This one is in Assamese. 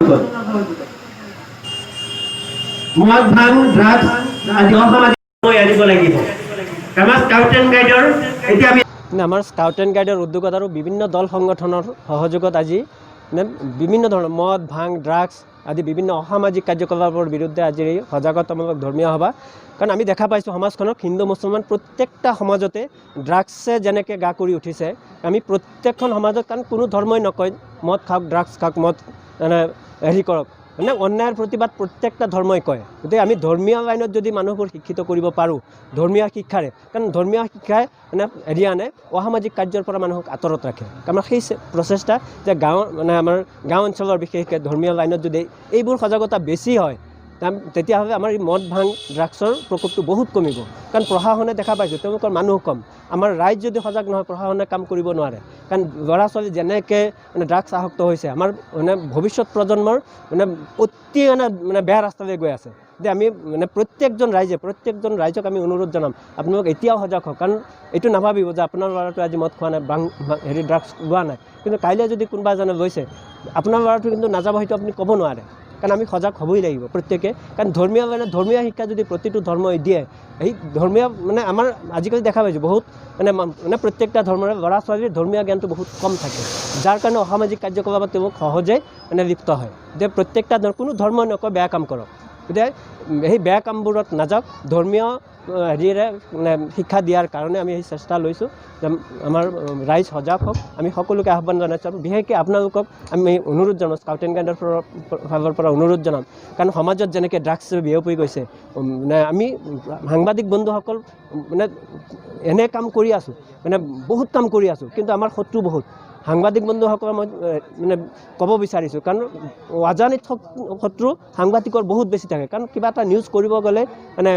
সহযোগত মদ, ভাং, ড্ৰাগছ আদি অসামাজিক আনিব লাগিব। আমাৰ স্কাউট এণ্ড গাইডৰ এতিয়া আমি মানে আমাৰ স্কাউট এণ্ড গাইডৰ উদ্যোগত আৰু বিভিন্ন দল সংগঠনৰ সহযোগত আজি মানে বিভিন্ন ধৰণৰ মদ, ভাং, ড্ৰাগছ আদি বিভিন্ন অসামাজিক কাৰ্যকলাপৰ বিৰুদ্ধে আজিৰ এই সজাগতামূলক ধৰ্মীয় সভা। কাৰণ আমি দেখা পাইছোঁ, সমাজখনক হিন্দু, মুছলমান প্ৰত্যেকটা সমাজতে ড্ৰাগছে যেনেকৈ গা কৰি উঠিছে, আমি প্ৰত্যেকখন সমাজত, কাৰণ কোনো ধৰ্মই নকয় মদ খাওক, ড্ৰাগছ খাওক, মদ মানে হেৰি কৰক। মানে অন্যায়ৰ প্ৰতিবাদ প্ৰত্যেকটা ধৰ্মই কয়। গতিকে আমি ধৰ্মীয় লাইনত যদি মানুহবোৰ শিক্ষিত কৰিব পাৰোঁ ধৰ্মীয় শিক্ষাৰে, কাৰণ ধৰ্মীয় শিক্ষাই মানে হেৰি আনে, অসামাজিক কাৰ্যৰ পৰা মানুহক আঁতৰত ৰাখে। আমাৰ সেই প্ৰচেষ্টা যে গাঁৱৰ মানে আমাৰ গাঁও অঞ্চলৰ বিশেষকৈ ধৰ্মীয় লাইনত যদি এইবোৰ সজাগতা বেছি হয়, তেতিয়াহ'লে আমাৰ এই মদ, ভাং, ড্ৰাগছৰ প্ৰকোপটো বহুত কমিব। কাৰণ প্ৰশাসনে দেখা পাইছোঁ, তেওঁলোকৰ মানুহ কম। আমাৰ ৰাইজ যদি সজাগ নহয়, প্ৰশাসনে কাম কৰিব নোৱাৰে। কাৰণ ল'ৰা ছোৱালী যেনেকৈ মানে ড্ৰাগছ আসক্ত হৈছে, আমাৰ মানে ভৱিষ্যত প্ৰজন্মৰ মানে অতি মানে মানে বেয়া ৰাস্তালৈ গৈ আছে। যে আমি মানে প্ৰত্যেকজন ৰাইজে, প্ৰত্যেকজন ৰাইজক আমি অনুৰোধ জনাম, আপোনালোক এতিয়াও সজাগ হওক। কাৰণ এইটো নাভাবিব যে আপোনাৰ ল'ৰাটোৱে আজি মদ খোৱা নাই, ভাং হেৰি ড্ৰাগছ লোৱা নাই, কিন্তু কাইলৈ যদি কোনোবা এজনে লৈছে, আপোনাৰ ল'ৰাটো কিন্তু নাযাব, সেইটো আপুনি ক'ব নোৱাৰে। কাৰণ আমি সজাগ হ'বই লাগিব প্ৰত্যেকে। কাৰণ ধৰ্মীয় মানে ধৰ্মীয় শিক্ষা যদি প্ৰতিটো ধৰ্মই দিয়ে, সেই ধৰ্মীয় মানে আমাৰ আজিকালি দেখা পাইছোঁ, বহুত মানে মানে প্ৰত্যেকটা ধৰ্মৰে ল'ৰা ছোৱালীৰ ধৰ্মীয় জ্ঞানটো বহুত কম থাকে, যাৰ কাৰণে অসামাজিক কাৰ্যকলাপত তেওঁলোক সহজে মানে লিপ্ত হয়। যে প্ৰত্যেকটা ধৰ্ম, কোনো ধৰ্মই নকয় বেয়া কাম কৰক। গতিকে সেই বেয়া কামবোৰত নাযাওক, ধৰ্মীয় হেৰিৰে মানে শিক্ষা দিয়াৰ কাৰণে আমি সেই চেষ্টা লৈছোঁ যে আমাৰ ৰাইজ সজাগ হওক। আমি সকলোকে আহ্বান জনাইছোঁ আৰু বিশেষকৈ আপোনালোকক আমি অনুৰোধ জনাওঁ, স্কাউট এণ্ড গাইডৰ ফালৰ পৰা অনুৰোধ জনাম। কাৰণ সমাজত যেনেকৈ ড্ৰাগছ বিয়পি গৈছে, মানে আমি সাংবাদিক বন্ধুসকল মানে এনে কাম কৰি আছোঁ, মানে বহুত কাম কৰি আছোঁ, কিন্তু আমাৰ শত্ৰু বহুত। সাংবাদিক বন্ধুসকলক মই মানে ক'ব বিচাৰিছোঁ, কাৰণ অজানিত শত্ৰু সাংবাদিকৰ বহুত বেছি থাকে। কাৰণ কিবা এটা নিউজ কৰিব গ'লে মানে